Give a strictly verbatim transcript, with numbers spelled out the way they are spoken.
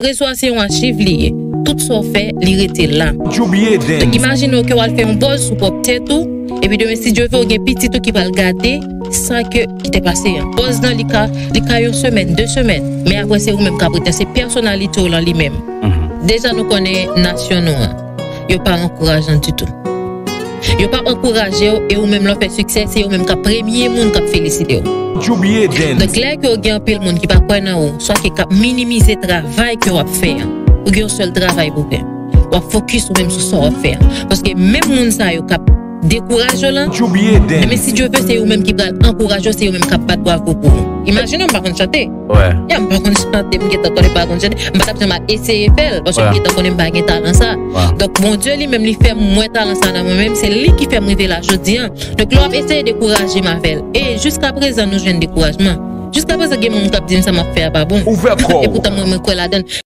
Rezo a se yon achiv li ye. Tout sa w fè, li rete la. Donk, imajine w ke w al fè yon bòz sou pwòp tèt ou, epi demen, si Dye ve, w gen pitit ou ki pral gade sa ke ki te pase an. Bòz lan, li ka, li ka yon semèn, de semèn, men apre se ou menm k ap rete. Se pèsonalite w lan li menm. Deja nou konnen nasyon nou an. Yo pa ankourajan ditou. Yo p ap ankouraje w, e ou menm lè w fè siksè, se yo menm k ap premye moun k ap felisite w. Donk, lè ke w gen anpil moun ki pa kwè nan ou, swa ke k ap minimize travay ke w ap fè an, ou gen yon sèl travay pou w fè. W ap fokis ou menm sou sa w ap fè an. Paske menm moun sa yo k ap dekouraje w lan, men si Dye ve, se yo menm ki pral ankouraje w, se yo menm k ap bat bravo pou ou. Imajine w, m pa konn chante. Ya, m pa konn chante, m gentan konnen m pa konn chante. M pa t ap janm al eseye fè l, paske m gentan konnen m pa gen talan sa. Donk, Bondye li menm, li fè m wè talan sa nan mwen menm, se li ki fè m rive la jodi an. Donk, lè w ap eseye dekouraje m avè l. E jiska prezan, nou jwenn dekourajman. Jiska prezan, gen moun k ap di m sa m ap fè a pa bon. E poutan, mwen, mwen kwè ladan l.